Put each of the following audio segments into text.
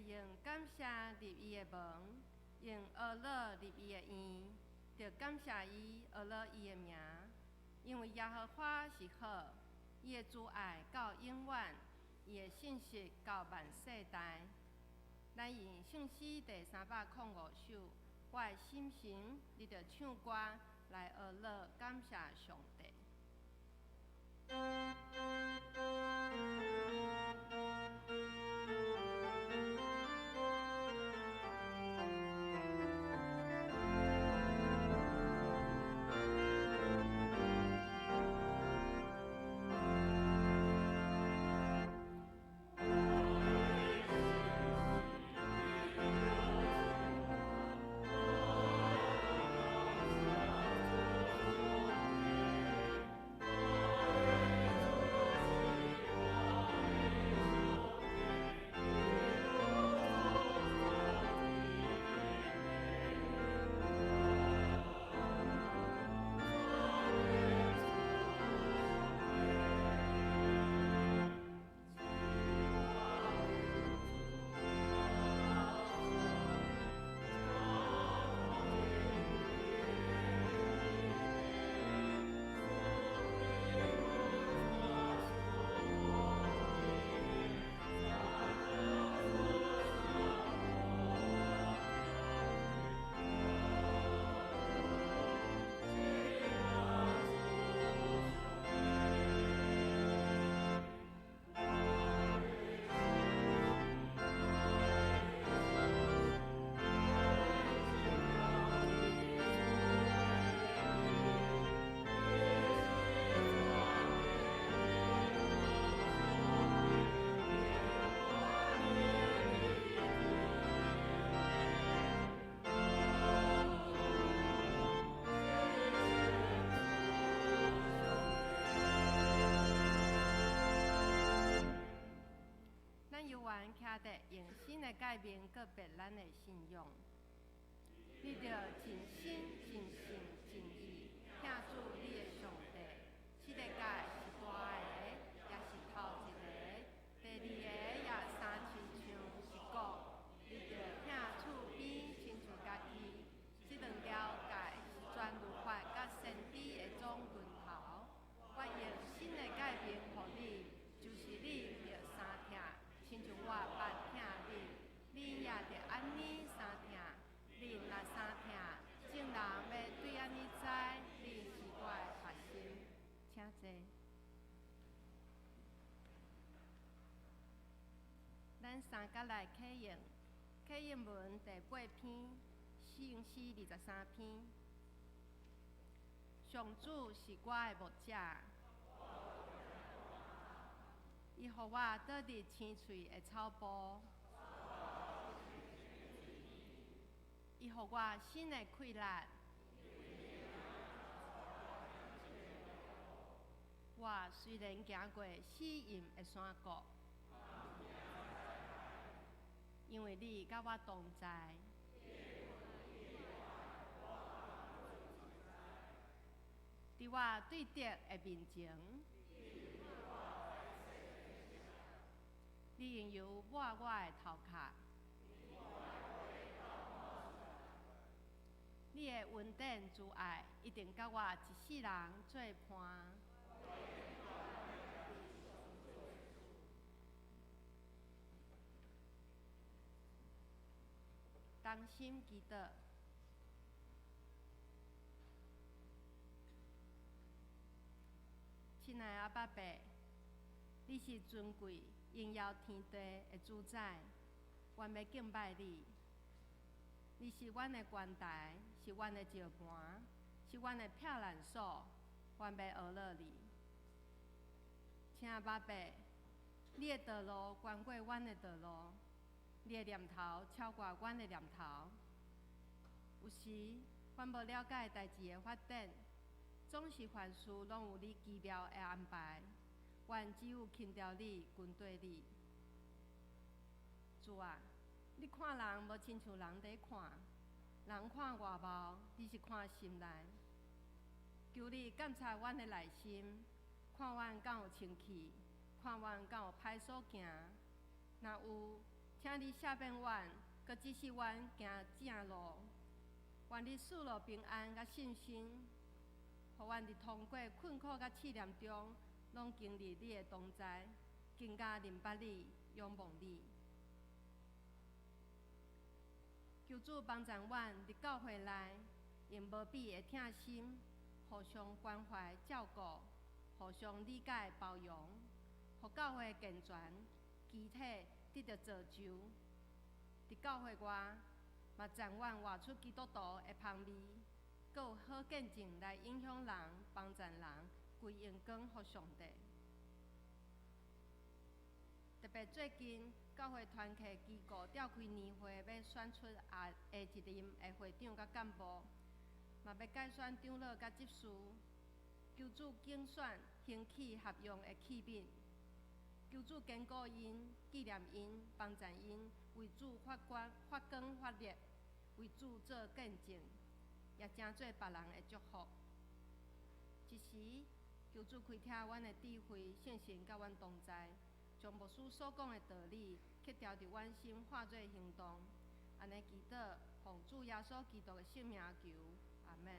用感謝入伊的門，用呵咾入伊的院，著感謝伊，呵咾伊的名，因為耶和華是好，伊的慈愛到永遠，伊的信實到萬世代。咱用聖詩第305首，我的心神，你著唱歌來呵咾感謝上帝。咱猶原徛佇用新的誡命告別咱的信仰。你著盡心、盡性、盡意疼主你的上帝。這个誡是大个，也是頭一个。第二个也相親像是講，你著疼厝邊親像家己。這兩條誡是全律法佮先知的總源頭。我用新的誡命予你，就是你著相疼，親像我捌疼恁，恁也著按呢相疼。恁若相疼，眾人欲對按呢知，恁是我的學生。請坐。咱三角來啟用啟應文第八篇，聖詩23篇。上主是我的牧者，伊予我倒佇青翠的草埔，伊予我新的氣力。我雖然行過死蔭的山谷，因為你佮我同在。佇我對敵的面前，你用油抹我的頭殼，你的恩典慈愛一定佮我一世人做伴。同心祈禱。親愛阿爸父，你是尊貴榮耀天地的主宰，阮欲敬拜你。你是阮的關台，是阮的石盤，是阮的避難所，阮欲呵咾你。請阿爸父，你的道路懸過阮的道路，你的念頭超過阮的念頭。有時，阮無了解代誌的發展，總是凡事攏有你奇妙的安排。阮只有憑著你，跟綴你。主啊，你看人無親像人佇看，人看外貌，你是看心內。求你監察阮的內心，看阮敢有清氣，看阮敢有歹所行。若有，請請你赦免阮，閣指示阮行正路。願你賜落平安佮信心，予阮佇通過困苦佮試煉中，攏經歷你的同在，更加認捌你，仰望你。求主幫助阮佇教會內，用無比的疼心，互相關懷照顧，互相理解包容，予教會健全，肢體得著造就。佇教會外，嘛讚阮活出基督徒的芳味，閣有好見證來影響人、幫助人，歸榮光予上帝。特別最近教會團契機構召開年會，欲選出下下一任的會長佮幹部，嘛欲改選長老佮執事，求主揀選興起合用的器皿，求主堅固𪜶、紀念𪜶、幫助𪜶，為主發光、發光發熱，為主做見證，也成做別人的祝福。這時，求主開啟阮的智慧，聖神佮阮同在，將牧師所講的道理刻牢佇阮心，化做行動。按呢祈禱，奉主耶穌基督的聖名求，阿們。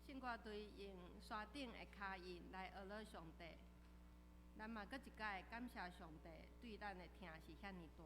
聖歌隊用山頂的跤印來學樂上帝，咱嘛閣一擺感謝上帝對咱的疼是遐爾大。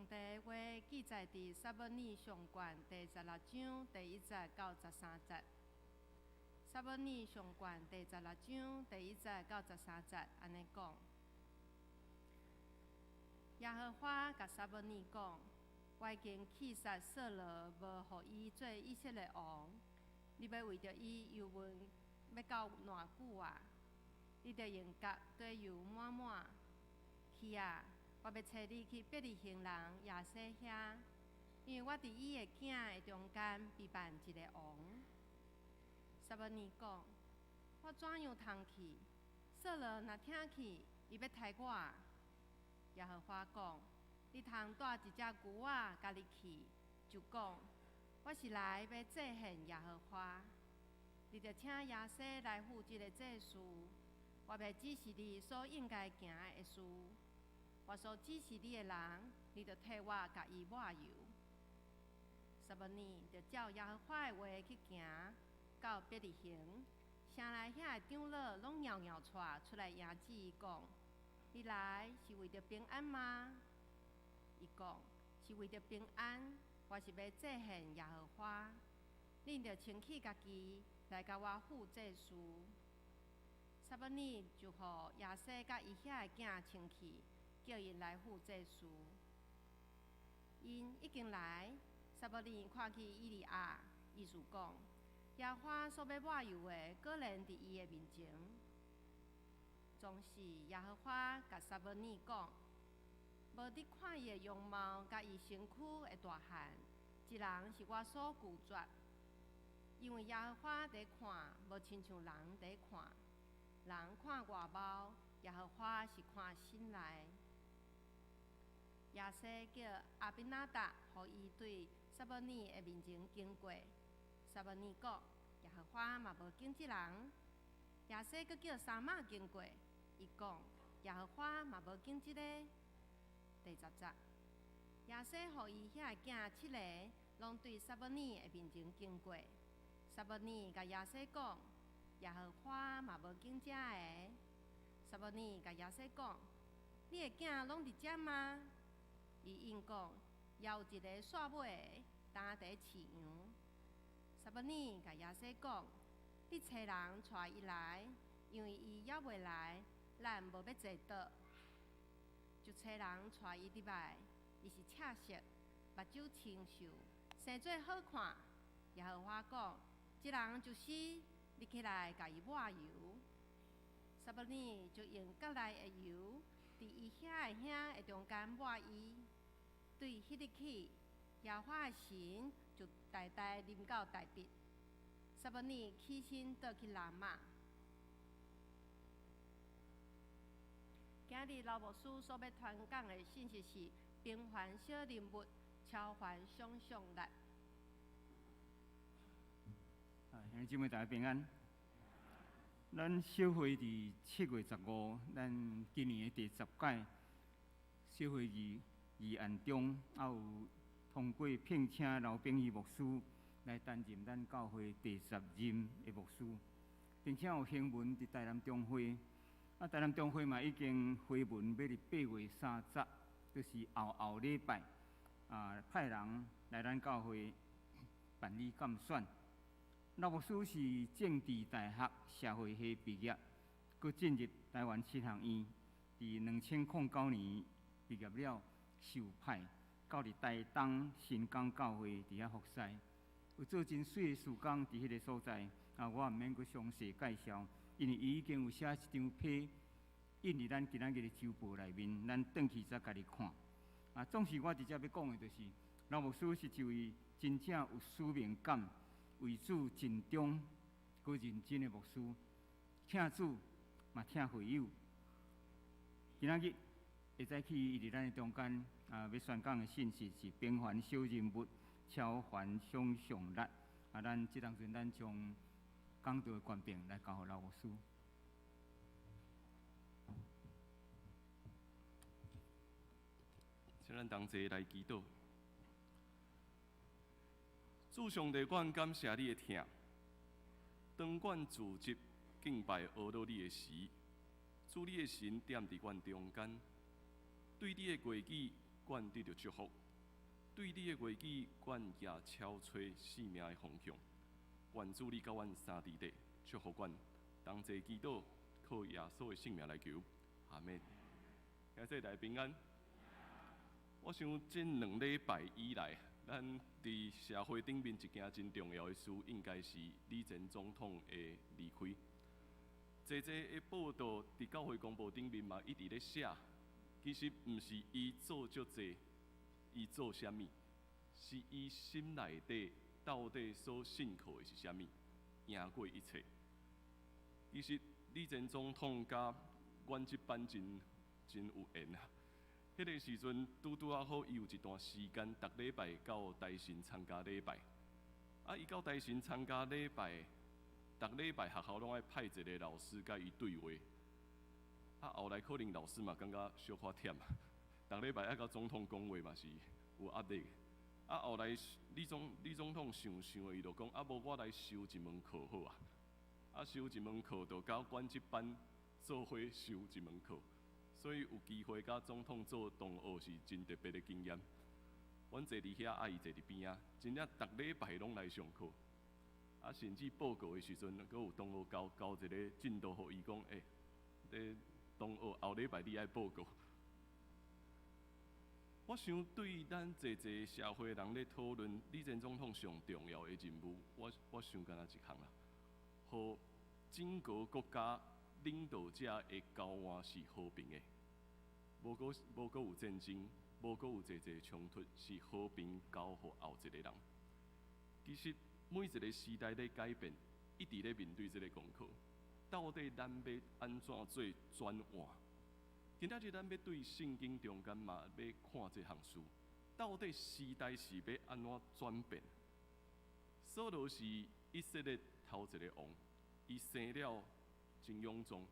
上帝的話記載佇撒母耳上卷第十六章第一節到十三節。撒母耳上卷第十六章第一節到十三節，按呢講：耶和華共撒母耳講：我已經棄殺掃羅，無予伊做以色列王。你欲為著伊憂悶，欲到偌久啊？你著用角綴油抹抹。去啊！我欲差你去伯利恆人耶西遐，因為我佇伊的囝的中間備辦一个王。撒母耳講：我怎樣通去？掃羅若聽去，伊欲刣我啊！耶和華講：你通帶一隻牛仔共你去，就講：我是來欲祭獻耶和華。你著請耶西來赴這个祭事，我欲指示你所應該行的事。我所指示你的人，你著替我共伊抹油。撒母耳就照耶和華的話去行，到伯利恆，城內遐的長老攏蟯蟯掣出來迎接伊，講：你來是為著平安嗎？伊講：是為著平安，我是欲祭獻耶和華。恁著清去家己，來共我赴祭事。撒母耳就予耶西佮伊遐的囝清去，叫𪜶來赴祭事。𪜶已經來，撒母耳看見以利押，意思講：耶和華所欲抹油的，果然佇伊的面前。總是耶和華共撒母耳講：無得看伊的容貌，佮伊身軀的大漢，這人是我所拒絕。因為耶和華佇看，無親像人佇看。人看外貌，耶和華是看心內。耶西叫亞比拿達，予伊對撒母耳的面前經過。撒母耳講：耶和華嘛無揀這人。耶西閣叫沙瑪經過，伊講：耶和華嘛無揀這個。第十節，耶西予伊遐的囝七个，攏對撒母耳的面前經過。撒母耳共耶西講：耶和華嘛無揀這个。撒母耳共耶西講：你的囝攏佇遮嗎？伊應講：猶有一个煞尾的，當佇飼羊。撒母耳共耶西講：你差人帶伊來，因為伊猶未來，咱無欲坐倒。就差人帶伊入來，伊是赤色，目睭清秀，生做好看。耶和華講：這人就是，你起來共伊抹油。撒母耳就用角內的油，佇伊遐的兄的中間抹伊。對彼日起，耶和華的神就大大臨到大衛。撒母耳起身倒去拉瑪。今日老牧師所欲傳講的信息是：平凡小人物，超凡想像力。啊，兄弟姊妹大家平安。咱小會佇7月15，咱今年的第十屆小會議議案中，也有通過聘請劉秉義牧師來擔任咱教會第十任的牧師，並且有行文佇台南中會，啊，台南中會嘛已經回文欲佇8月30，就是後後禮拜，啊，派人來咱教會辦理監選。劉牧師是政治大學社會系畢業，閣進入台灣神學院，佇2009年畢業了，受派到佇台東新港教會佇遐服侍，有做真媠的事工佇彼个所在。啊，我毋免閣詳細介紹，因為伊已經有寫一張批，印佇咱今仔日的週報內面，咱轉去才家己看。啊，總是我佇遮欲講的，就是劉牧師是一位真正有使命感、為主盡忠、閣認真的牧師，疼主嘛疼會友。今仔日會早起伊佇咱的中間啊，欲宣講的信息是平凡小人物，超凡想像力。啊，咱這當陣咱將講道的權柄來交予劉牧師。請咱同齊來祈禱。主上帝，阮感謝你的疼。當阮聚集敬拜阿羅你的時，主你的神踮佇阮中間，對你的話語，阮得著祝福。對你的話語，阮也朝揣性命的方向。願主你佮阮相佇咧，祝福阮，同齊祈禱，靠耶穌的聖名來求，阿們。兄弟大家平安。我想這兩禮拜以來，咱佇社會頂面一件真重要的事，應該是李前總統的離開。濟濟的報道佇教會公報頂面嘛，一直咧寫。其實毋是伊做足濟，伊做啥物，是伊心內底到底所信靠的是啥物，贏過一切。其實李前總統佮阮這班真真有緣啊！彼個時陣拄拄仔好，伊有一段時間，逐禮拜到大神參加禮拜。啊，伊到大神參加禮拜，逐禮拜學校攏愛派一個老師佮伊對話。啊，後來可能老師嘛感覺小可忝，逐禮拜愛佮總統講話嘛是有壓力。啊，後來李總統想想，伊就講：啊，無我來修一門課好啊！啊，修一門課就佮阮這班做伙修一門課，所以有機會佮總統做同學是真特別的經驗。阮坐佇遐，啊，伊坐佇邊仔，真正逐禮拜攏來上課。啊，甚至報告的時陣，閣有同學交交一个進度予伊講：欸，你同學後禮拜你愛報告。我想對咱濟濟社會人咧討論李前總統上重要的任務，我想敢若一項啦，予整個國家領導者的交換是和平的，無閣有戰爭，無閣有濟濟衝突，是和平交予後一个人。其實每一個時代咧改變，一直咧面對這个功課，到底咱欲按怎做轉換？今仔日咱欲對聖經中間嘛，欲看這項事，到底時代是欲按怎轉變？掃羅是以色列頭一个王，伊生了真勇壯，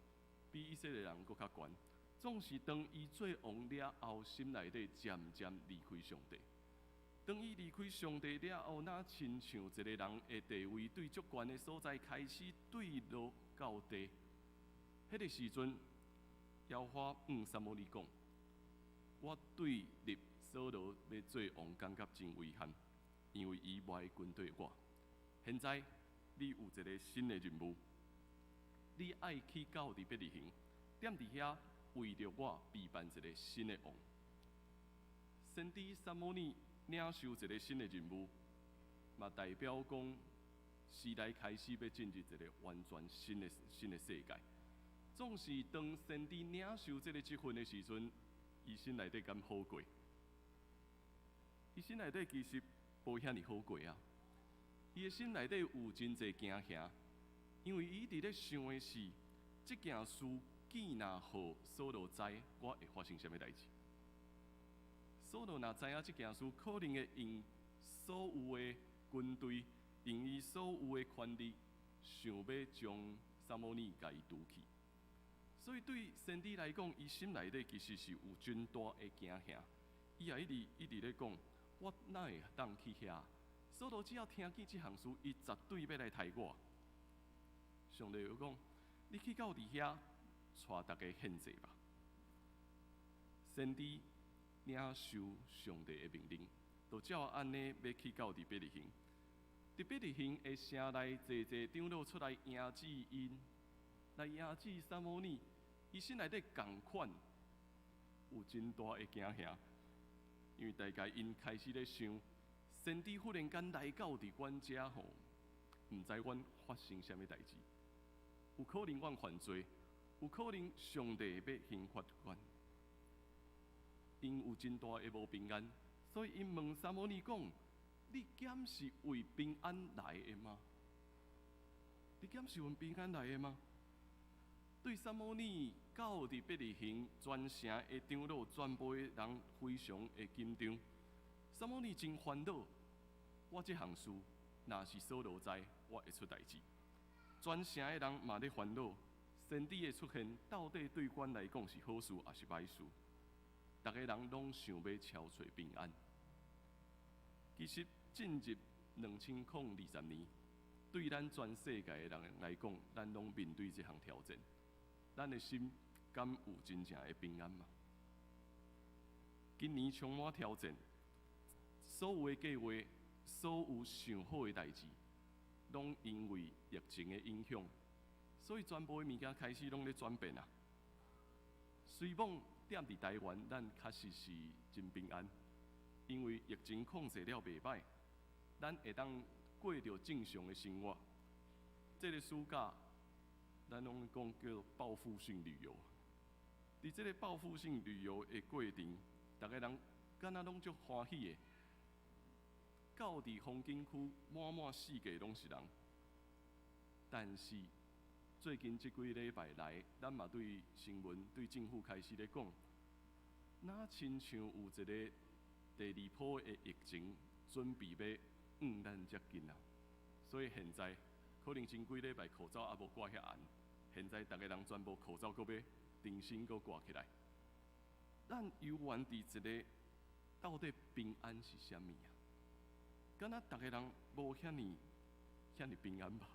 比以色列人閣較懸。總是當伊做王了後，心內底漸漸離開上帝。當伊離開上帝了後，若親像一个人的地位對足懸的所在開始墜落到地。彼个時陣，耶和華向撒母耳講：我對立掃羅欲做王，感覺真遺憾，因為伊無愛跟隨我。現在你有一个新的任務，你愛去到佇伯利恆，踮佇遐為著我備辦一个新的王。先知撒母耳領受一个新的任務，嘛代表講時代開始欲進入一个完全新的世界。總是當先知領受這个職分的時陣，伊心內底敢好過？伊心內底其實無遐爾好過啊！伊的心內底有真濟驚嚇，因為伊一直咧想的是，這件事既若予掃羅知，我會發生啥物代誌？掃羅若知影這件事，可能會用所有的軍隊，用伊所有的權力，想欲將撒母耳共伊除去。所以對先知來講，伊心內底其實是有真大的驚嚇。伊也一直一直咧講：我哪會當去遐？掃羅只要聽見這項事，伊絕對欲來刣我。上帝又講：你去到佇遐，帶逐家獻祭吧。先知領受上帝的命令，就照按呢欲去到佇伯利恆。佇伯利恆的城內，濟濟長老出來迎接𪜶，來迎接撒母耳。伊心內底仝款有真大的驚嚇，因為大概𪜶開始咧想，先知忽然間來到佇阮遮吼，毋知阮發生啥物代誌，有可能阮犯罪，有可能上帝欲刑罰阮，𪜶有真大的無平安，所以𪜶問撒母耳講：你敢是為平安來的嗎？你敢是為平安來的嗎？對撒母耳到佇伯利恆，全城的長老全部的人非常的緊張。撒母耳真煩惱，我這項事若是掃羅知，我會出代誌。全城的人嘛咧煩惱，先知的出現到底對阮來講是好事抑是歹事？逐个人攏想欲朝揣平安。其實進入2020年，對咱全世界的人來講，咱攏面對這項挑戰。咱的心敢有真正的平安嗎？今年充滿挑戰，所有的計劃，所有想好的代誌，攏因為疫情的影響，所以全部的物件開始攏咧轉變啊。雖罔踮佇台灣，咱確實是真平安，因為疫情控制了袂䆀，咱會當過著正常的生活。這个暑假，咱攏講叫報復性旅遊。佇這个報復性旅遊的過程，逐个人敢若攏足歡喜的。到佇風景區，滿滿四界攏是人。但是最近這幾禮拜來，咱嘛對新聞、對政府開始咧講，若親像有一个第二波的疫情準備欲向咱遮近啊。所以現在可能前幾禮拜口罩猶無掛遐嚴，現在逐个人全部口罩閣欲重新閣掛起來。咱猶原佇一个到底平安是啥物啊？敢若逐个人無遐爾遐爾平安吧？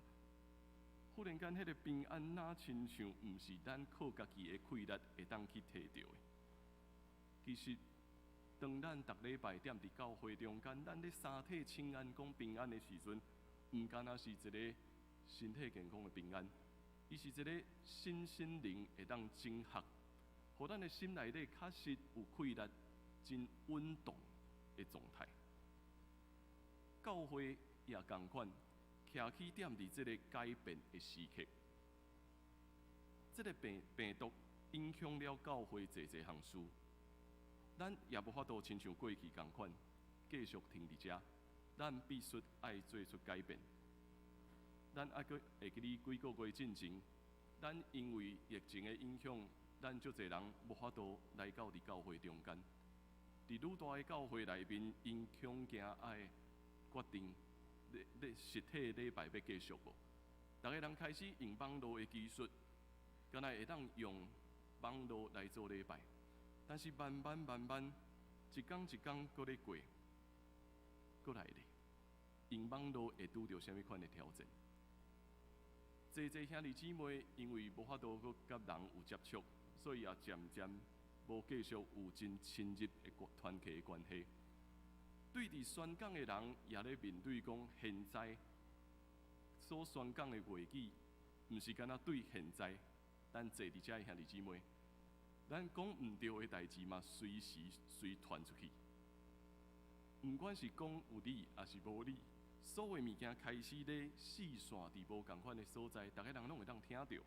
忽然間，彼个平安若親像毋是咱靠家己的氣力會當去提著的。其實，當咱逐禮拜踮佇教會中間，咱咧三體請安講平安的時陣，毋干焦是一个身體健康的平安，伊是一个身心靈會當整合，予咱的心內底確實有氣力、真穩當的狀態。教會也仝款，徛起踮佇這个改變的時刻，這个病毒影響了教會濟濟項事，咱也無法度親像過去仝款，繼續停佇遮，咱必須愛做出改變。咱猶閣會記得幾個月進前，咱因為疫情的影響，咱足濟人無法度來到佇教會中間。佇愈大的教會內面，𪜶恐驚愛決定咧咧實體禮拜欲繼續無？逐个人開始用網路的技術，敢若會當用網路來做禮拜，但是慢慢慢慢，一工一工閣咧過，閣來咧，用網路會拄著啥物款的挑戰？濟濟兄弟姊妹因為無法度閣佮人有接觸，所以也漸漸無繼續有真親密的團契的關係。對佇宣講的人，也咧面對講，現在所宣講的話語，毋是干焦對現在咱坐佇遮的兄弟姊妹，咱講毋對的代誌嘛，隨時隨傳出去。毋管是講有理，抑是無理，所有物件開始咧四散佇無仝款的所在，逐个人攏會當聽著。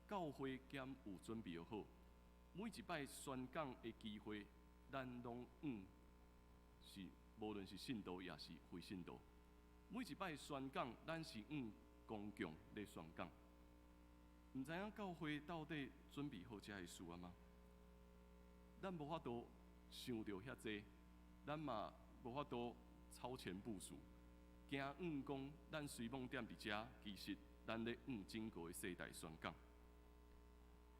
教會兼有準備好，每一擺宣講的機會，咱攏是無論是信徒抑是非信徒，每一擺宣講，咱是向公眾咧宣講。毋知影教會到底準備好遮个事啊嗎？咱無法度想著遐濟，咱嘛無法度超前部署。驚向講，咱雖罔踮佇遮，其實咱咧向整個的世代宣講。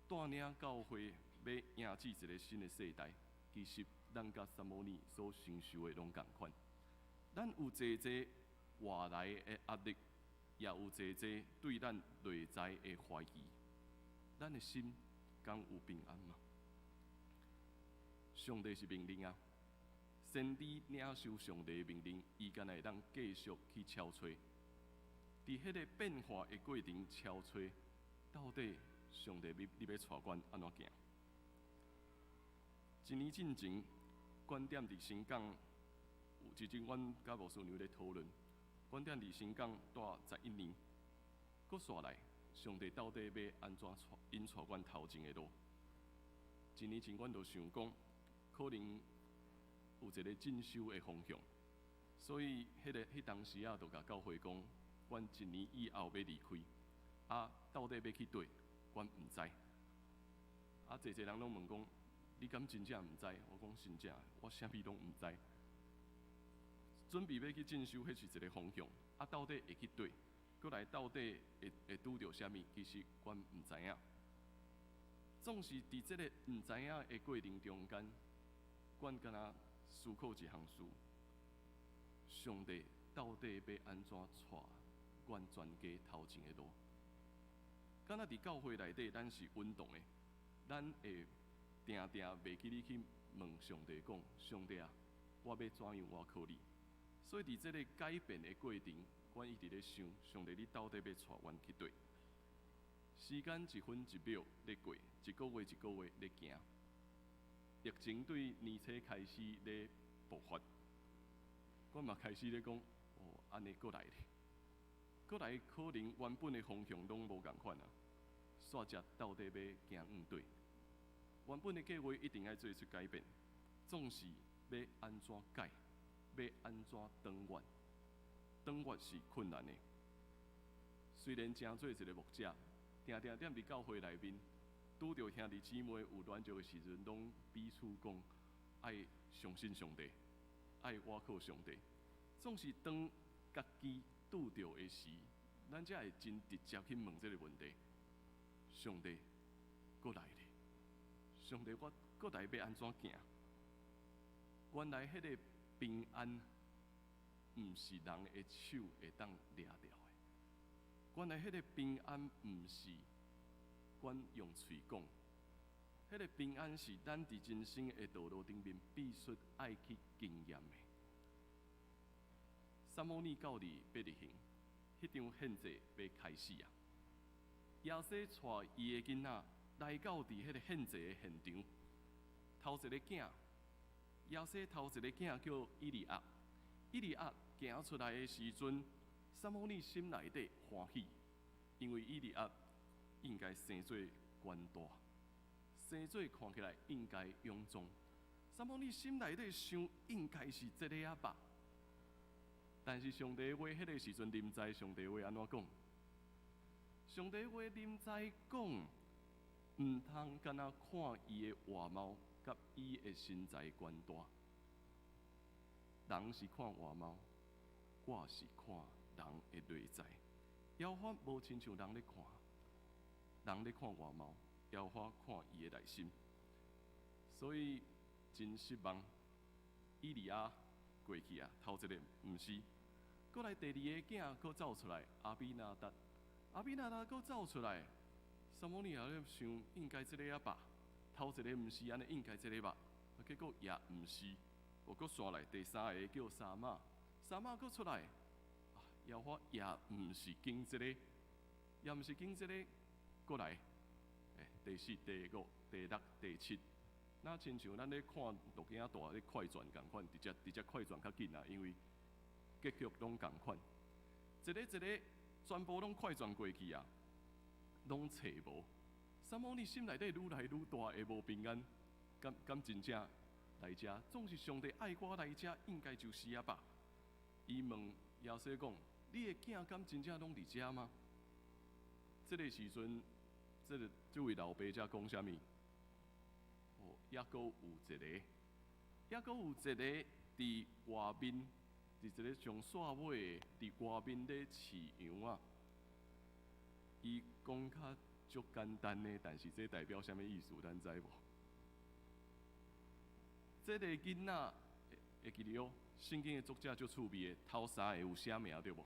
帶領教會欲迎接一个新的世代，其實咱佮撒母耳所承受的攏仝款。咱有濟濟外來的壓力，也有濟濟對咱內在的懷疑。咱的心敢有平安嗎？上帝是命令啊！先知領受上帝的命令，伊敢若會當繼續去敲揣。佇彼个變化的過程敲揣，到底上帝欲你欲帶阮按怎行？一年進前，阮踮佇新港，有一陣阮佮牧師娘咧討論，阮踮佇新港蹛11年，閣煞來，上帝到底欲按怎帶引帶阮頭前的路？一年前，阮就想講，可能有一个進修的方向，所以彼个彼當時仔就共教會講，阮一年以後欲離開，啊，到底欲去佗，阮毋知。啊，濟濟人攏問講，你敢真正毋知？我講真正，我啥物攏毋知。準備欲去進修，彼是一个方向，啊，到底會去佗，閣來到底會會拄著啥物？其實阮毋知影。總是佇這个毋知影的過程中間，阮敢若思考一項事：上帝到底欲按怎帶阮全家頭前的路？敢若佇教會內底，咱是穩當的，咱會定定袂記得去問上帝講：上帝啊，我欲怎樣倚靠你？所以佇這個改變的過程，阮一直咧想，上帝你到底欲帶阮去佗？時間一分一秒咧過，一個月一個月咧行。疫情對年初開始咧爆發，阮嘛開始咧講，哦，按呢閣來咧，閣來可能原本的方向攏無仝款啊。煞才到底欲行向佗？原本的計劃一定愛做出改變，總是欲按怎改，欲按怎長遠？長遠是困難的。雖然成做一個牧者，定定踮佇教會內面，拄著兄弟姊妹有軟弱的時陣，攏彼此講愛相信上帝，愛倚靠上帝。總是當家己拄著的時，咱才會真直接去問這個問題：上帝，閣來咧？上帝，我閣來欲按怎行？原來彼個平安，毋是人的手會當掠著的。原來彼個平安，毋是阮用喙講，彼個平安是咱佇人生的道路頂面必須愛去經驗的。撒母耳到佇伯利恆，彼場獻祭欲開始啊！耶西帶伊的囡仔來到佇彼個獻祭的現場，頭一个囝，耶西頭一个囝叫以利押，以利押行出來的時陣，撒母耳心內底歡喜，因為以利押應該生做懸大，生做看起來應該勇壯。撒母耳心內底想，應該是這个啊吧。但是上帝話彼個時陣臨在，上帝話按怎講？上帝話臨在講，毋通干焦看伊的外貌，佮伊的身材懸大。人是看外貌，我是看人的內在。耶和華無親像人咧看，人咧看外貌，耶和華看伊的內心。所以真失望，以利押過去啊，頭一个毋是，閣來第二个囝閣走出來，亞比拿達，亞比拿達閣走出來，撒母耳也咧想，應該這个啊吧，頭一个毋是按呢，應該這个吧，結果也毋是，我閣紲來第三个叫沙瑪，沙瑪閣出來，啊，耶和華也毋是揀這個，也毋是揀這個，閣來，第四、第五、第六、第七。那親像咱咧看錄影帶咧快轉仝款，直接直接快轉較緊啊，因為結局攏仝款，一个一个全部攏快轉過去啊，攏揣無。撒母耳心內底愈來愈大的無平安，敢敢真正來遮，總是上帝愛我來遮，應該就是啊吧？伊問耶西講：你的囝敢真正攏佇遮嗎？這个時陣，這个這位老爸才講啥物？哦，猶閣有一個，猶閣有一個佇外面，佇一个上煞尾的，佇外面咧飼羊仔。伊講較足簡單的，但是這代表啥物意思？咱知無？這個囡仔會記得哦，聖經的作者足趣味的，頭三个有寫名對無？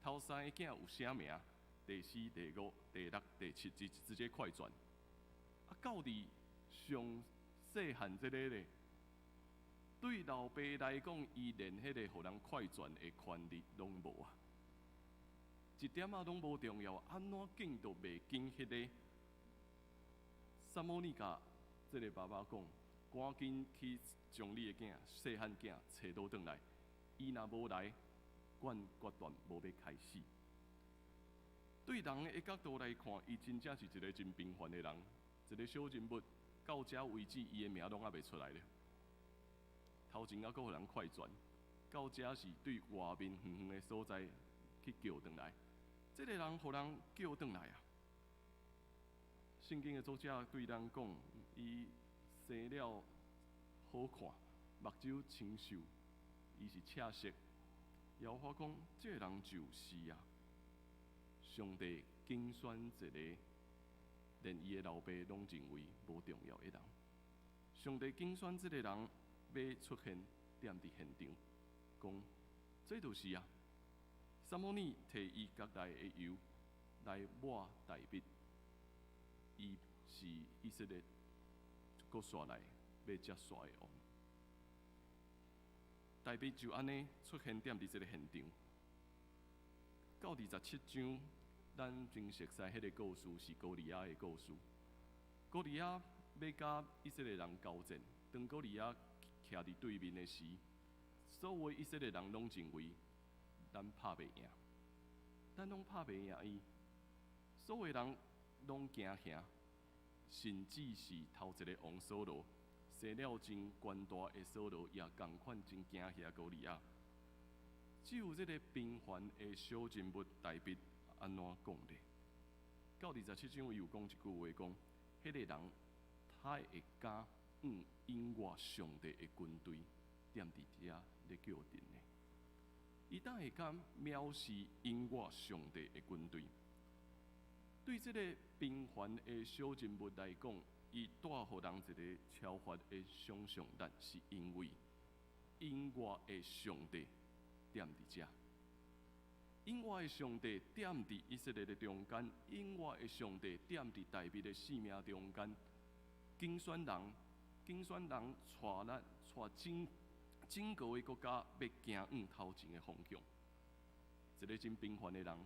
頭三个囝有寫名，第四、第五、第六、第七，直直接快轉。啊，到佇上細漢這个咧，對老爸來講，伊連彼個予人快轉的權利攏無啊！一點仔攏無重要，按怎揀都袂揀彼个。撒母耳共這个爸爸講，趕緊去將你的囝細漢囝揣倒轉來，伊若無來，阮決斷無欲開始。對人的角度來看，伊真正是一個真平凡的人，一個小人物，到這為止，伊的名攏猶未出來咧。頭前猶閣予人快轉，到這是對外面遠遠的所在去叫轉來。這个人予人叫轉來啊！聖經的作者對咱講，伊生了好看，目睭清秀，伊是赤色。耶和華講，這个人就是啊！上帝揀選一个連伊的老爸攏認為無重要的人。上帝揀選這个人欲出現踮佇現場，講這就是啊！撒母耳提伊角內的油來抹大衛，伊是以色列閣紲來欲接紲的王。大衛就按呢出現踮佇這个現場。到27章，咱真熟悉彼个故事是歌利亞的故事。歌利亞欲佮以色列人交戰，當歌利亞徛佇對面的時，所有以色列人攏認為咱拍袂贏，咱攏拍袂贏伊，所有人攏驚嚇，甚至是頭一个王掃羅，生了真權大的掃羅也仝款真驚嚇歌利亞。只有這个平凡的小人物大衛按怎講咧？到27章，伊有講一句話，講彼个人他會敢向永活上帝的軍隊踮佇遮咧叫陣呢？伊膽會敢藐視永活上帝的軍隊？對這个平凡的小人物來講，伊帶予人一个超越的想象力，是因為永活的上帝踮佇遮，永活的上帝踮佇以色列的中間，永活的上帝踮佇大衛的生命中間，揀選人，揀選人帶咱帶整整個的國家欲行往頭前的方向。一个真平凡的人，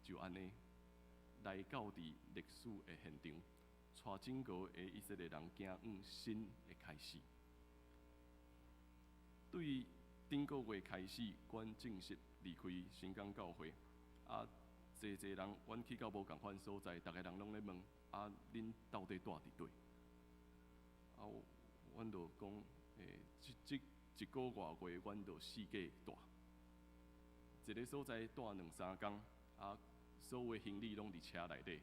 就按呢來到佇歷史的現場，帶整個的以色列人行往新的開始。對頂個月開始，阮正式離開新港教會。啊，濟濟人，阮去到無仝款所在，逐个人攏咧問：啊，恁到底蹛佇佗？啊，阮就講，這這一個外月，阮就四界蹛，一个所在蹛兩三工，啊，所有行李攏佇車內底，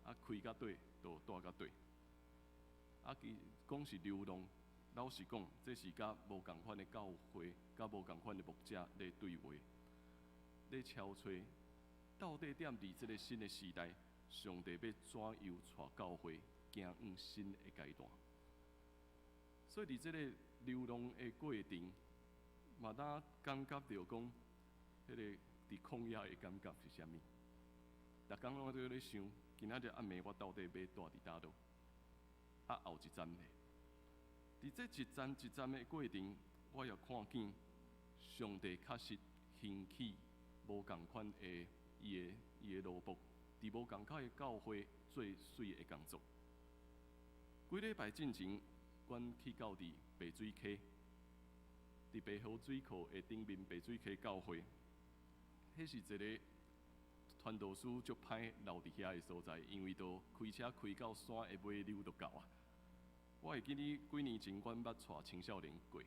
啊，開到佗就蹛到佗。啊，其講是流浪，老實講，這是佮無仝款的教會，佮無仝款的牧者咧對話，咧敲揣，到底踮佇這个新的時代，上帝欲怎樣帶教會行往新的階段？所以佇這个流浪的過程，嘛當感覺著講，彼个佇曠野的感覺是啥物？逐工攏佇咧想，今仔日暗暝我到底欲蹛佇佗落？啊，後一站咧？佇這一站一站的過程，我也看見上帝確實興起無仝款的伊的奴僕，佇無仝款的教會做媠的工作。幾禮拜進前，阮去到佇白水溪，佇白河水庫的頂面白水溪教會，彼是一个傳道師足歹留佇遐的所在，因為都開車開到山的尾溜就到啊。我會記得幾年前，阮捌帶青少年過，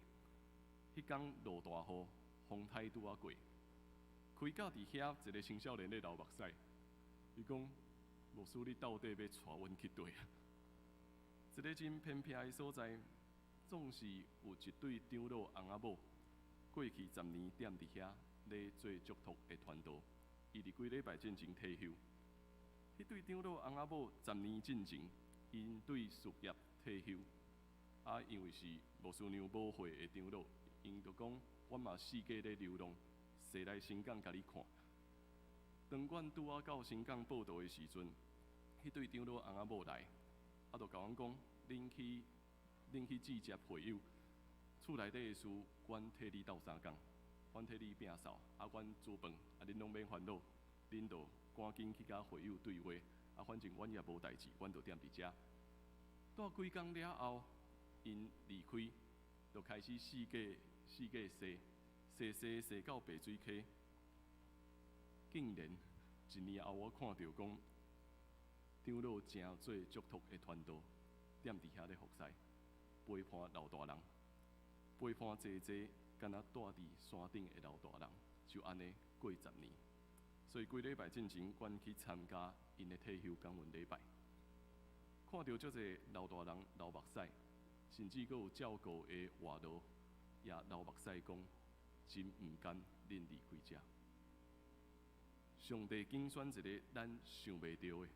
彼工落大雨，風颱拄仔過，開到佇遐，一个青少年咧流目屎，伊講：牧師，你到底欲帶阮去佗啊？一个真偏僻的所在，總是有一對長老翁仔某，過去10年踮佇遐咧做囑託的傳道，伊佇幾禮拜進前退休。彼對長老翁仔某10年進前，𪜶對事業退休，啊，因為是牧師娘母會的長老，𪜶就講，阮嘛四界咧流浪，踅來新港共你看。當阮拄仔到新港報到的時陣，彼對長老翁仔某來，啊，就共阮講，恁去接接會友，厝內底的事，阮替你鬥相共，阮替你摒掃，啊，阮煮飯，啊，恁攏免煩惱，恁就趕緊去佮會友對話，啊，反正阮也無代誌，阮就踮佇遮。蹛幾工了後，𪜶離開，就開始四界四界踅，踅踅踅到白水溪，竟然一年後我看著講，長老誠做囑託的傳道，踮佇遐咧服侍，陪伴老大人，陪伴濟濟敢若蹛佇山頂的老大人，就按呢過10年。所以幾禮拜進前，阮去參加𪜶的退休感恩禮拜，看著足濟老大人流目屎，甚至閣有照顧的活路也流目屎，講真毋甘恁離開遮。上帝揀選一个咱想袂著的，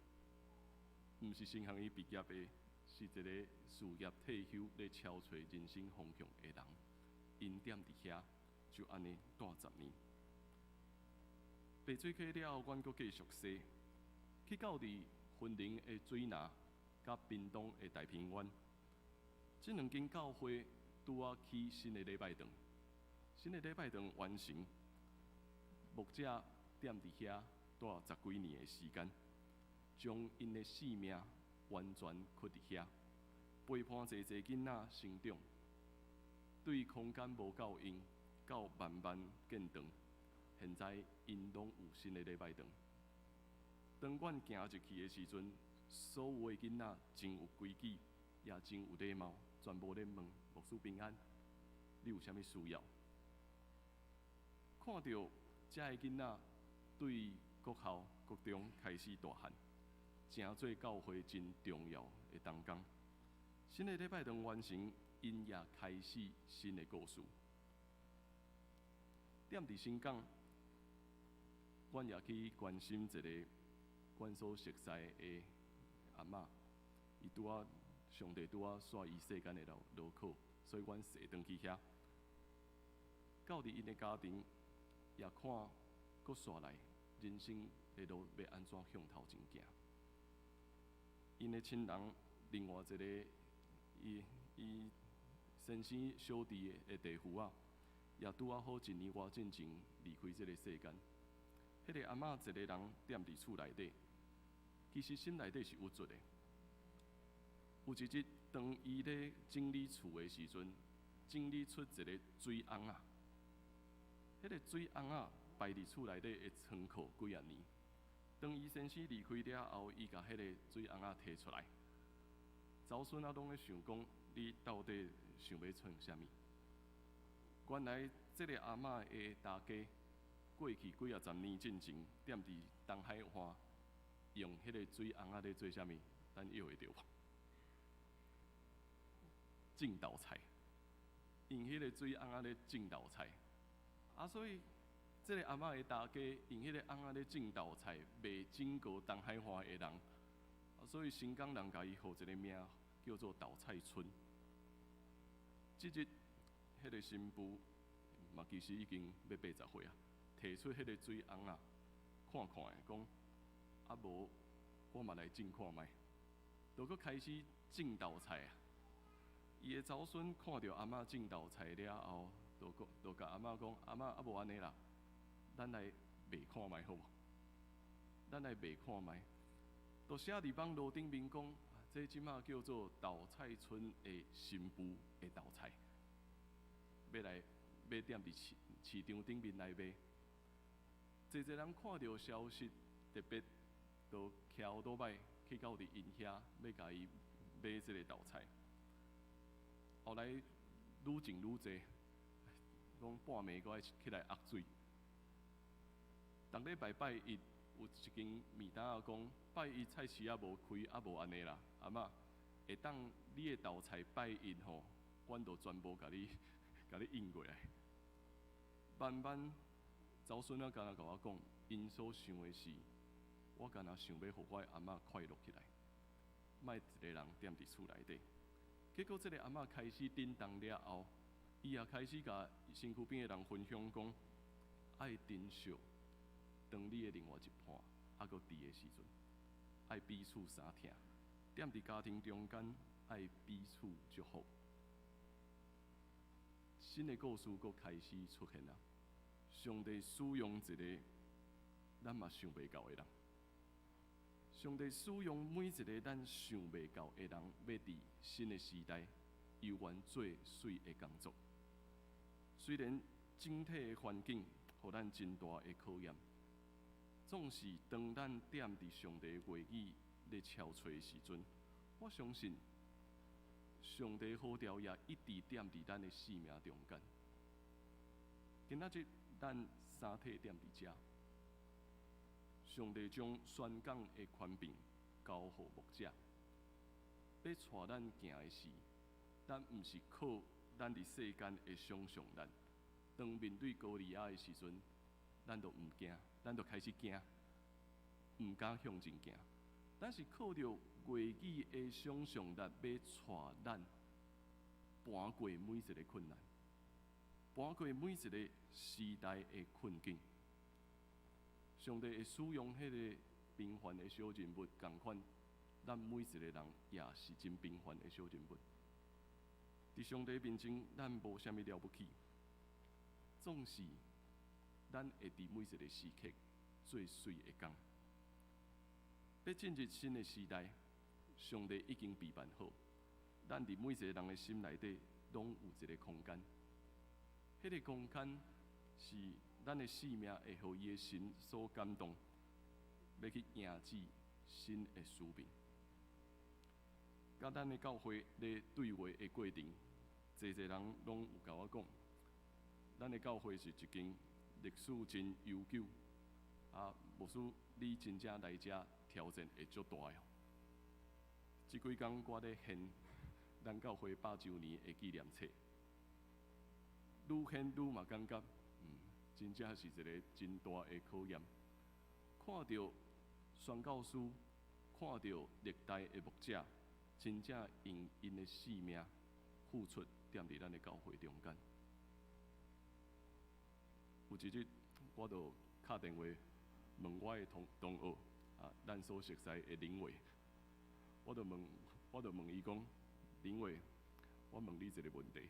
毋是神學院畢業的，是一个事業退休咧敲揣人生方向的人，𪜶踮佇遐就按呢蹛10年。白水溪了後，阮閣繼續踅，去到佇雲林的水林，佮屏東的大平灣，這兩間教會拄仔起新的禮拜堂，新的禮拜堂完成，牧者踮佇遐蹛十幾年的時間，將𪜶的性命完全囥佇遐，陪伴濟濟囡仔成長，對空間無夠用，到慢慢變長，現在𪜶攏有新的禮拜堂。當阮行入去的時陣，所有的囡仔真有規矩，也真有禮貌，全部咧問牧師平安，你有啥物需要？看著遮的囡仔對國校、國中開始大漢，成做教會真重要的同工。新的禮拜堂完成，𪜶也開始新的故事。踮佇新港，阮也去關心一個阮所熟似的阿嬤，伊拄仔上帝拄仔煞伊世間的勞勞苦，所以阮踅轉去遐，到佇𪜶的家庭，也看閣煞來人生的路欲按怎向頭前行。𪜶的親人，另外一個伊伊先生小弟的弟婦仔，也拄仔好一年外進前離開這個世間。彼個阿嬤一個人踮佇厝內底，其實心內底是鬱卒的。有一日，當伊咧整理厝的時陣，整理出一個水甕仔。彼個水甕仔擺佇厝內底的倉庫幾仔年。當伊先生離開了後，伊共彼個水甕仔提出來。祖孫仔攏咧想講，你到底想欲創啥物？原來這個阿嬤的大家過去幾仔十年進前，踮佇東海岸用彼個水甕仔咧做啥物？咱約會著無？種豆菜，用彼個水甕仔咧種豆菜。啊，所以這個阿嬤的大家用彼個甕仔咧種豆菜，賣整個東海岸的人。啊，所以新港人共伊號一個名，叫做豆菜村。這日，彼個新婦嘛，其實已經欲80歲啊，提出彼個水甕仔，看看的講，啊無，我嘛來種看覓，就閣開始種豆菜啊。伊的祖孫看著阿嬤種豆菜了後，就講，就共阿嬤講：阿嬤，啊無按呢啦，咱來賣看覓好無？咱來賣看覓。就寫佇網路頂面講，這這馬叫做豆菜村的新婦的豆菜，欲來欲踮佇市市場頂面來賣。濟濟人看著消息，特別就騎歐多擺去到佇𪜶遐，欲共伊買這个豆菜。後來愈種愈濟，講半暝閣愛起來壓水。逐禮拜拜一有一間麵檔仔講，拜一菜市仔無開，啊無按呢啦，阿嬤會當你的豆菜拜一吼，阮就全部共你運過來。慢慢，祖孫仔敢若共我講，𪜶所想的是，我敢若想欲予我的阿嬤快樂起來，莫一个人踮佇厝內底。結果，這个阿嬤開始振動了後，伊也開始共身軀邊的人分享講，愛珍惜當你的另外一半猶閣佇的時陣，愛彼此相疼，踮佇家庭中間愛彼此祝福。新的故事閣開始出現啊！上帝使用一个咱嘛想袂到的人，上帝使用每一个咱想袂到的人，欲佇新的時代猶原做媠的工作。雖然整體的環境予咱真大的考驗，總是當咱踮佇上帝話語咧敲揣的時陣，我相信上帝呼召也一直踮佇咱的生命中間。今仔日咱三體踮佇遮，上帝將宣講的權柄交予牧者，欲帶咱行的是，咱毋是靠咱佇世間的想象力。當面對歌利亞的時陣，咱就毋驚，咱就開始驚，毋敢向前行。咱是靠著話語的想象力，欲帶咱跋過每一个困難，跋過每一个時代的困境。上帝會使用彼个平凡的小人物，仝款，咱每一个人也是真平凡的小人物。佇上帝面前，咱無啥物了不起，總是咱會佇每一個時刻做媠的工。欲進入新的時代，上帝已經備辦好，咱佇每一個人的心內底，攏有一个空間。彼個空間是咱的生命會予伊的神所感動，欲去迎接新的使命。佮咱的教會咧對話的過程，濟濟人攏有共我講，咱的教會是一間歷史真悠久，啊，牧師你真正來遮挑戰會足大的。這幾工我咧獻咱教會100週年的紀念冊，愈獻愈嘛感覺，真正是一个真大的考驗。看著宣教師，看著歷代的牧者，真正用𪜶的性命付出，踮佇咱的教會中間。有一日，我就敲電話問我的同學，啊，咱所熟似的林偉，我就問伊講，林偉，我問你一个問題，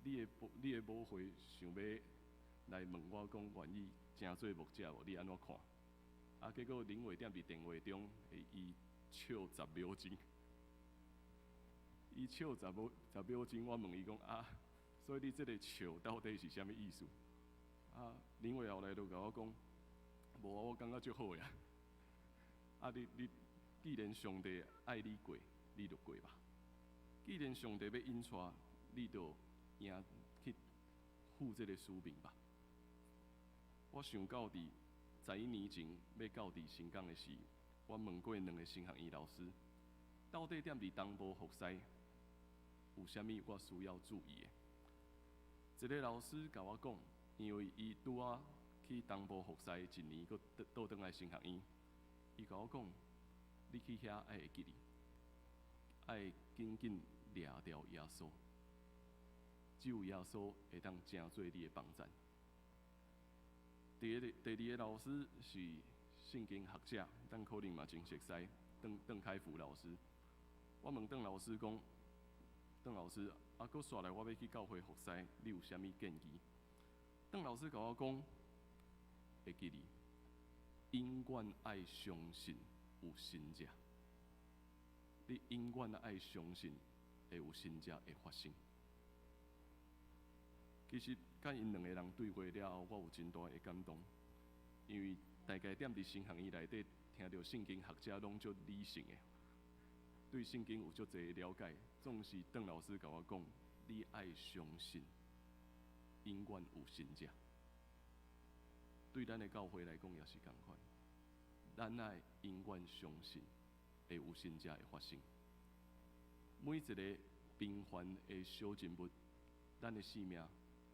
你的母會想欲來問我講，願意成做牧者無？你按怎看？啊，結果林偉踮佇電話中，伊笑10秒鐘，伊笑10秒鐘，我問伊講啊，所以你這个笑到底是啥物意思？啊，林偉後來就共我講，無啊，我感覺足好的啊。啊，你既然上帝愛你過，你就過吧。既然上帝欲引帶，你就迎去負這个使命吧。我想到佇11年前欲到佇新港的時，我問過兩个神學院老師，到底踮佇東部服侍有啥物我需要注意的？一个老師共我講，因為伊拄仔去東部服侍一年，閣倒轉來神學院，伊共我講，你去遐愛會記得，愛緊緊掠牢耶穌，只有耶穌會當成做你的幫贊。第二个老師是聖經學者，咱可能嘛真熟似，鄧鄧開福老師。我問鄧老師講，鄧老師，啊，閣紲來我欲去教會服侍，你有啥物建議？鄧老師共我講，會記得，永遠愛相信有神跡，你永遠愛相信會有神跡會發生。其實，佮𪜶兩個人對話了後，我有真大的感動，因為大概踮佇神學院內底聽著聖經學者攏足理性的，對聖經有足濟了解。總是鄧老師共我講，你愛相信，永遠有神跡。對咱的教會來講也是仝款，咱愛永遠相信會有神跡會發生。每一个平凡的小人物，咱的生命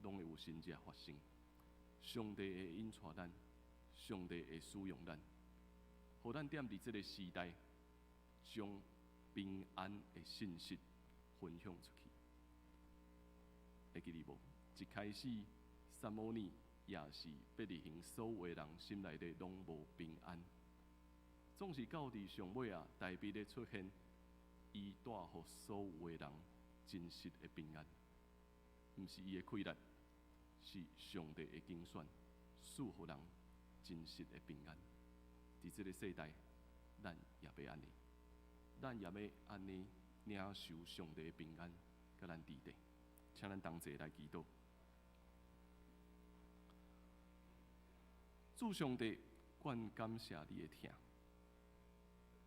攏會有神跡發生。上帝會引帶咱，上帝會使用咱，予咱踮佇這个時代，將平安的信息分享出去。會記得無？一開始，撒母耳也是伯利恆所有的人心內底攏無平安，總是到佇上尾啊，大衛的出現，伊帶予所有的人真實的平安，毋是伊的氣力，是上帝的揀選，賜予人真實的平安。佇這个世代，咱也欲按呢，咱也欲按呢領受上帝的平安，佮咱佇底，請咱同齊來祈禱。主上帝，阮感謝你的疼。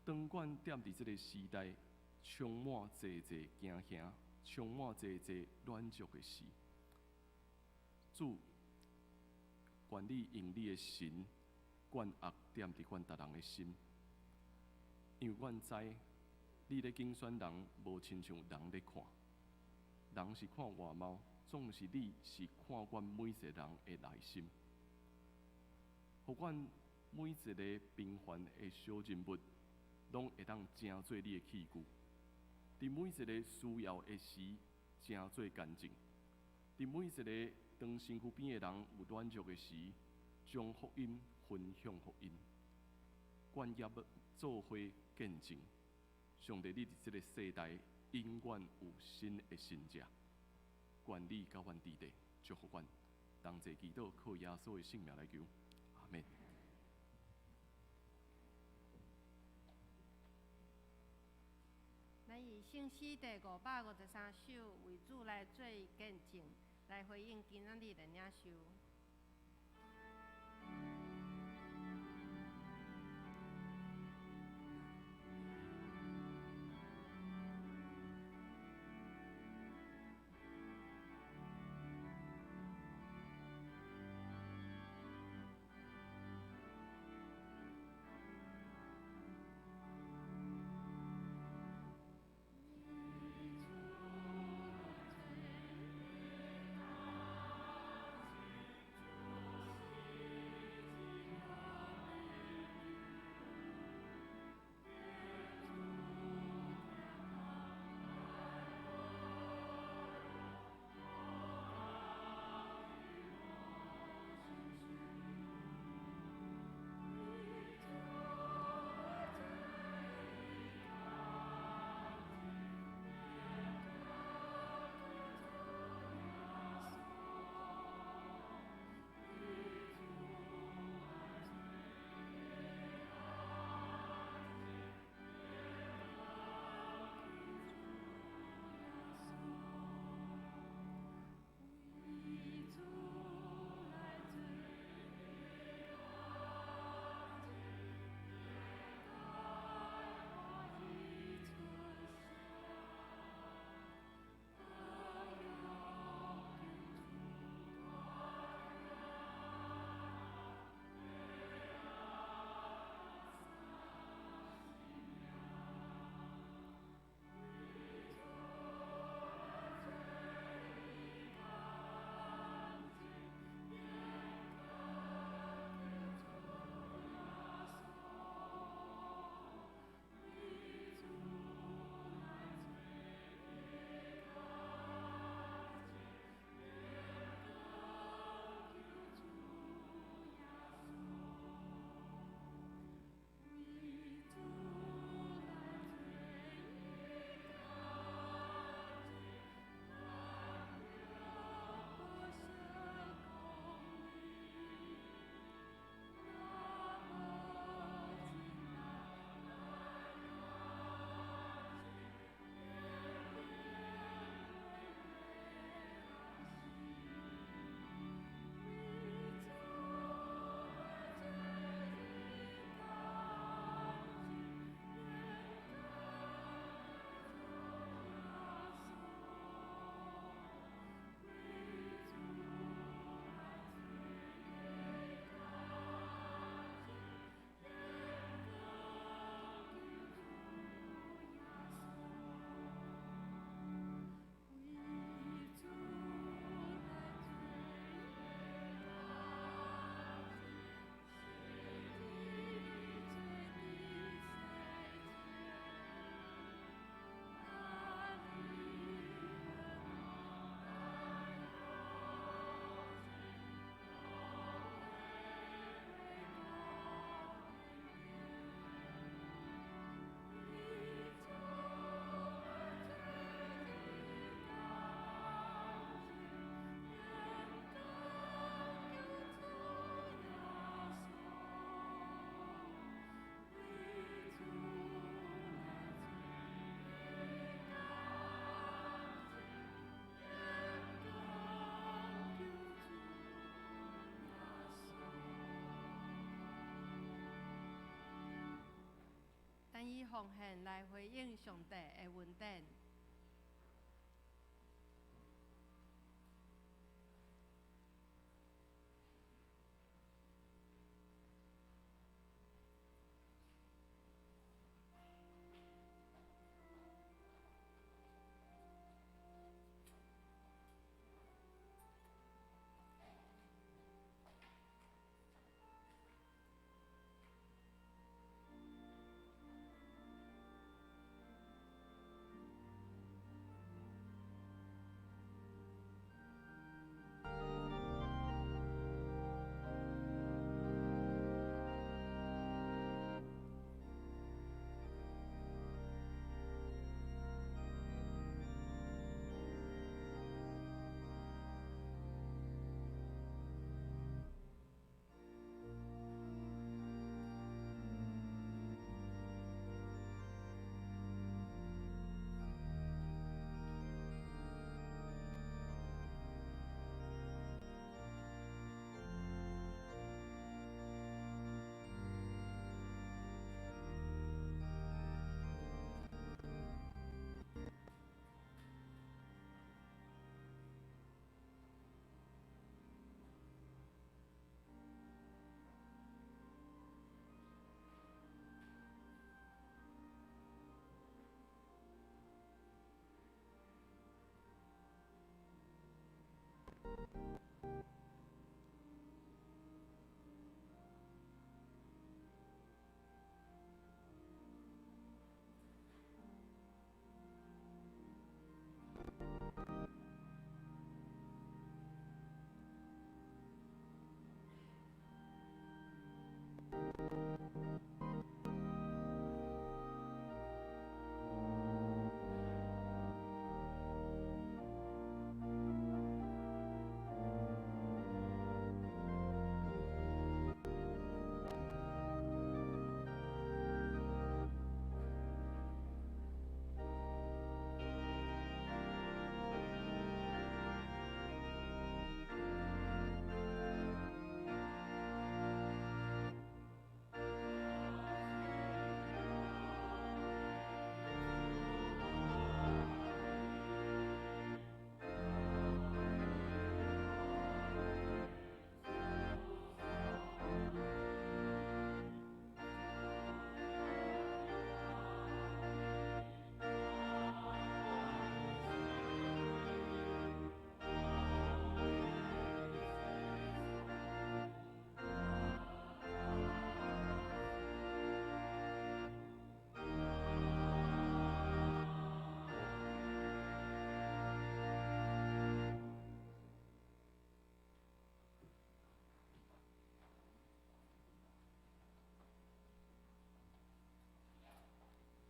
當阮踮佇這个時代，充滿濟濟驚嚇，充滿濟濟軟弱的時，主，願你用你的神灌壓踮佇阮逐人的心，因為阮知你咧揀選人，無親像人咧看，人是看外貌，總是你是看阮每一個人的內心。予阮每一个平凡的小人物，攏會當成做你的器具。佇每一个需要的時，成做乾淨；佇每一个當身軀邊的人有軟弱的時，將福音分享予𪜶。願業做伙見證，上帝，你佇這个世代永遠有新的神迹，愿你佮阮伫咧，祝福阮，同齐祈祷，靠耶稣的圣名来求，阿们。咱以圣诗第553首为主来做见证，来回应今仔日的领受。咱以奉献来回应上帝的恩典。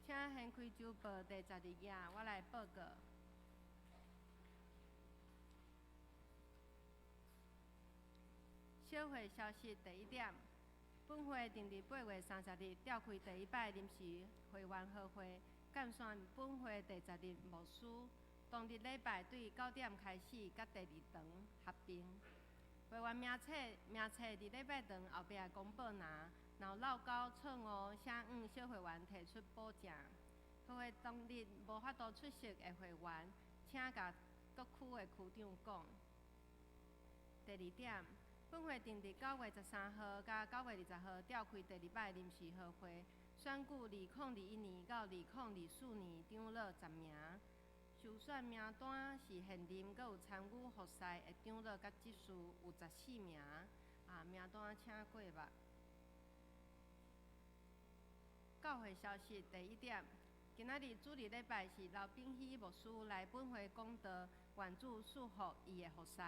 请掀开周报第十二页，我来报告。小会消息第一点，本会定伫8月30日召开第一摆临时会员合会，监选本会第十任牧师。当日礼拜对9点开始，佮第二堂合并。会员名册伫礼拜堂后壁公布栏，若有漏勾错误，请向小会员提出补正。合会当日无法度出席的会员，请共各区的区长讲。第二点，本会定伫9月13号佮9月20号召开第二摆临时合会，选举2021年到2024年长老10名。受选名单是现任阁有参与服侍的长老佮执事有14名。名单请过目。教会消息第一点，今仔日主日礼拜是刘秉希牧师来本会讲道，愿主赐福伊的服侍。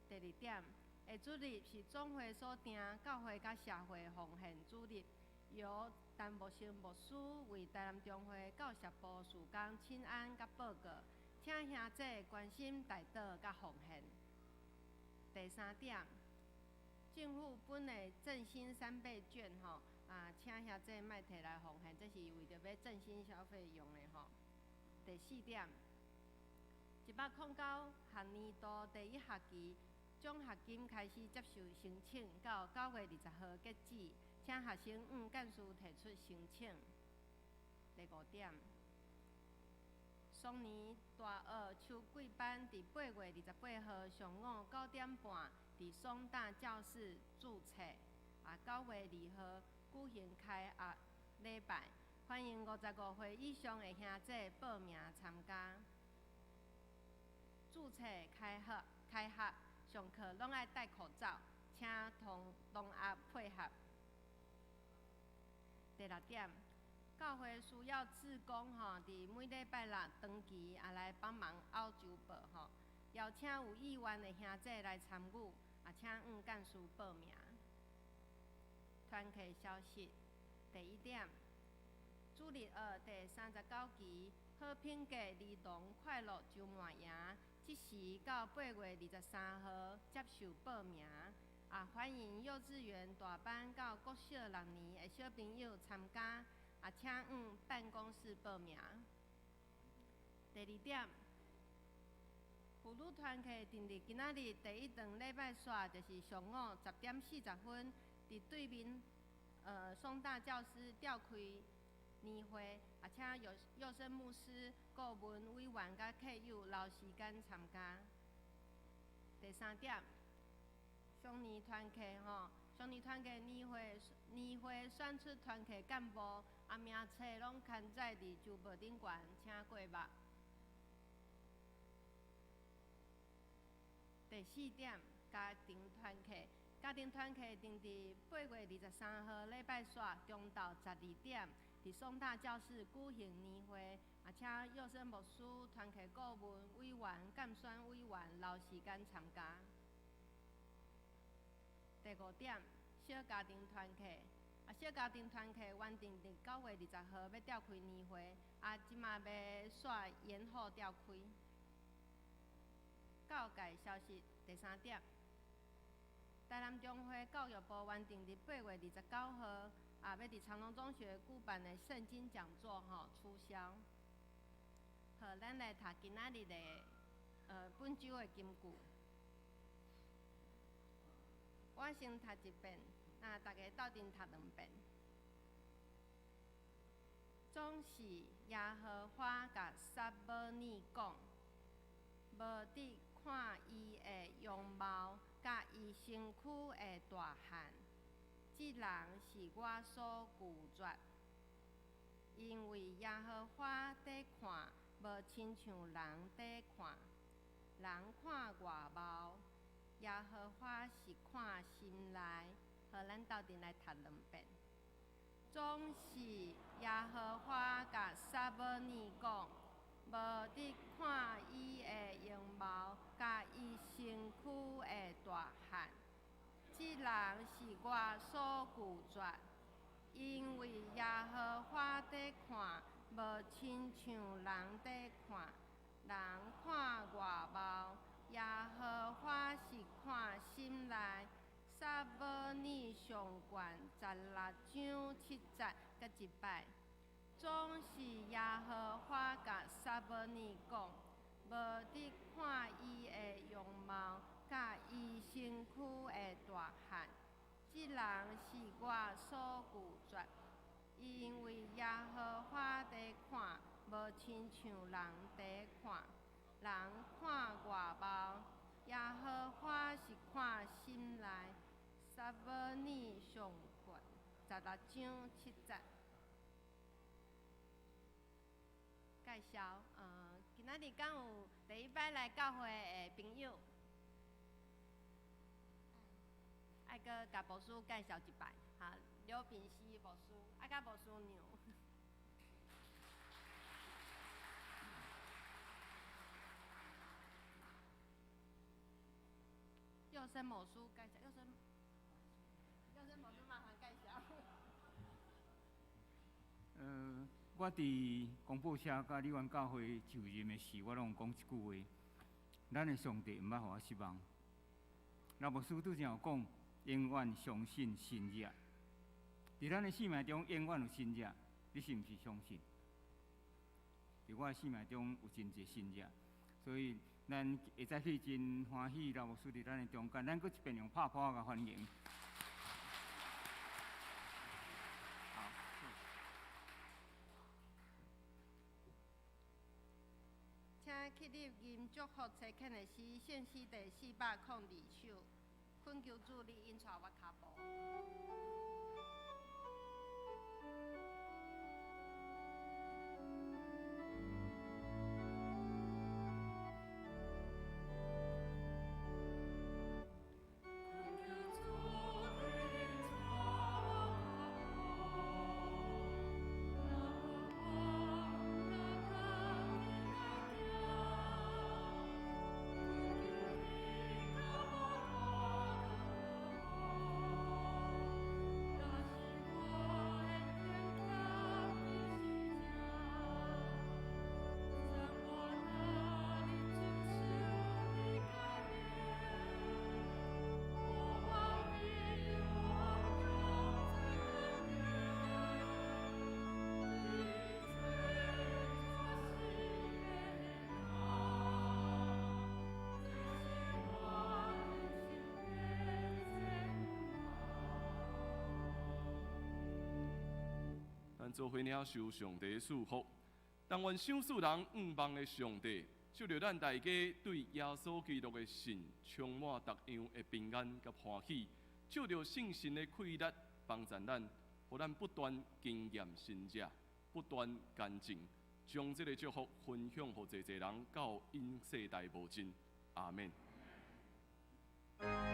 第二点，下主日是总会所定教会佮社会奉献主日，由陈牧生牧师为台南中会教协部事工请安佮报告，请兄弟关心代祷佮奉献。第三点，政府本的振兴三倍券吼，请兄弟莫摕来奉献，这是为著欲振兴消费用的吼。第四点，109学年度第一学期奖学金开始接受申请，到9月20号截止，请学生向干事提出申请。第五点，双年大学秋季班伫8月28号上午9点半伫双大教室注册，9月2号举行开学礼拜，欢迎55岁以上的兄弟报名参加。注册开学上课拢爱戴口罩，请同学配合。第六点，教会需要志工吼，伫每礼拜六长期也来帮忙拗周报吼，邀请有意愿的兄弟来参与，请向干事报名。团契消息，第一点，主日学第39期好品格儿童快乐周末营，这时到8月23号接受报名，欢迎幼稚园大班到国小6年的小朋友参加，请向办公室报名。第二点，妇女团契定伫今仔日第一堂礼拜煞，就是上午10点40分，伫对面，松大教师召开年会，请佑生牧师、顾问委员佮客友留时间参加。第三点，双年团契吼，双年团契年会选出团契干部，名册拢刊载伫周报顶悬，请过目。第四點，家庭團契。家庭團契定佇8月23號禮拜四中晝12點，佇松大教室舉行年會，啊，請佑生牧師、團契顧問委員、監選委員留時間參加。第五點，小家庭團契。啊，小家庭團契原定佇9月20號欲召開年會，啊，這馬欲煞延後召開。教界消息第三點，台南中會教育部原定佇8月29號，啊，欲佇長榮中學舉辦的聖經講座，吼，取消。好，咱來讀今仔日的，本週的金句。我先讀一遍，啊，大家鬥陣讀兩遍。總是耶和華共撒母耳講，無得看伊的容貌，佮伊身軀的大漢，這人是我所拒絕，因為耶和華佇看，無親像人佇看，人看外貌，耶和華是看心內。好，咱鬥陣來讀兩遍。總是耶和華共撒母耳講，無得看伊的容貌，佮伊身軀的大漢，這人是我所拒絕，因為耶和華佇看，無親像人佇看，人看外貌，耶和華是看心內。撒母耳上卷16章7節閣一擺，總是耶和華共撒母耳講，無得看伊的容貌，佮伊身軀的大漢，這人是我所拒絕，因為耶和華佇看，無親像人佇看，人看外貌，耶和華是看心內。撒母耳上卷16章7節。介紹，今仔日敢有第一擺來教會的朋友，愛閣共牧師介紹一擺，哈，劉秉熙牧師，啊，佮牧師娘。佑生牧師介紹，佑生，佑生牧師麻煩介紹。我佇廣播社佮李元教會就任的時，我攏講一句話：咱的上帝毋捌予我失望。老牧師拄才有講，永遠相信神蹟。佇咱的生命中，永遠有神蹟，你是毋是相信？佇我的生命中有真濟神蹟，所以咱會早起真歡喜，老牧師佇咱的中間，咱閣一遍用拍破共歡迎。好，請起立吟祝福差遣的詩，聖詩第402首，懇求主你引帶我跤步。咱做伙領受上帝的祝福，但願賞賜人向望的上帝，藉著咱大家對耶穌基督的信充滿各樣的平安佮歡喜，藉著聖神的氣力幫助咱，予咱不斷經驗神蹟，不斷乾淨，將這个祝福分享予濟濟人，到永世代無盡。阿們。請坐。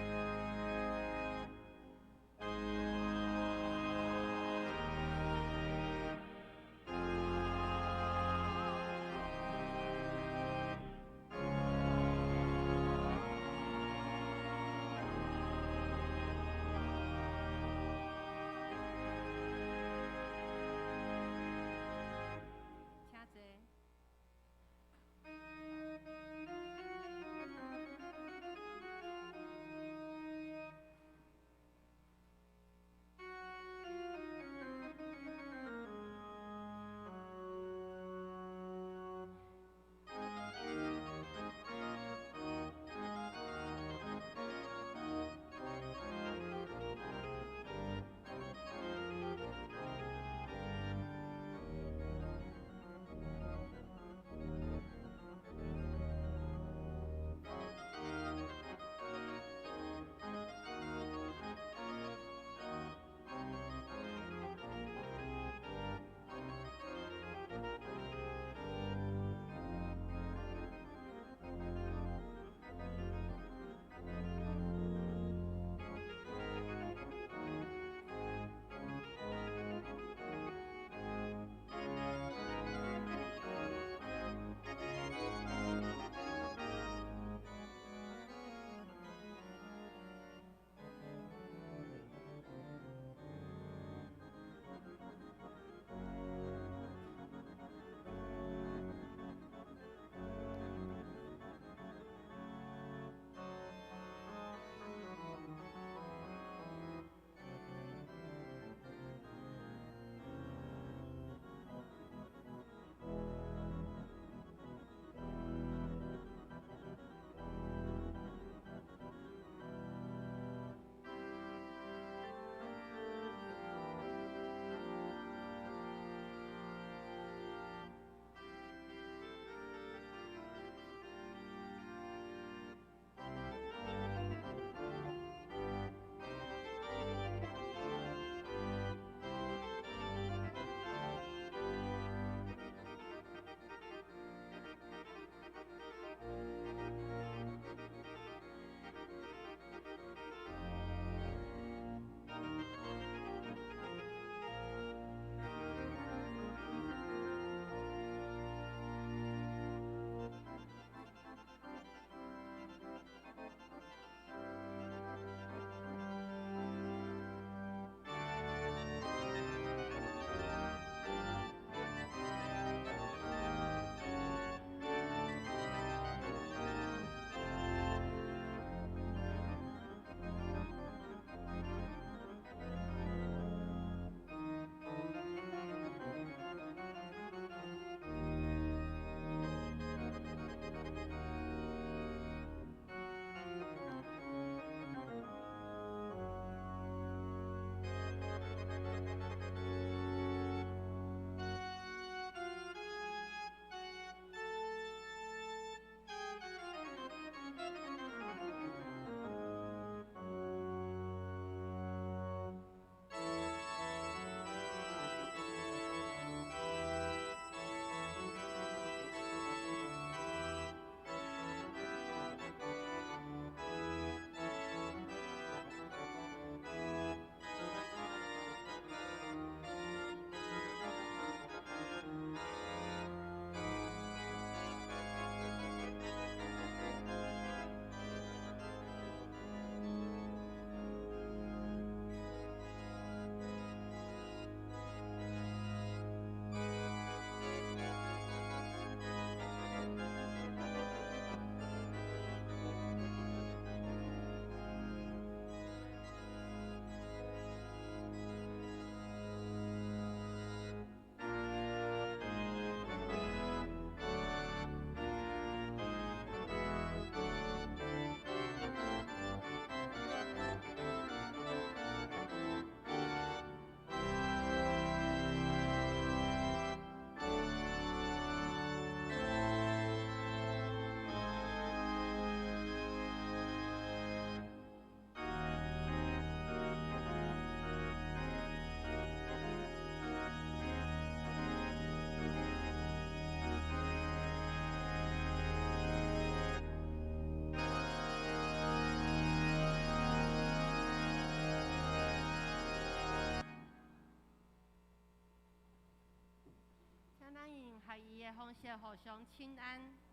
學伊的方式互相請安。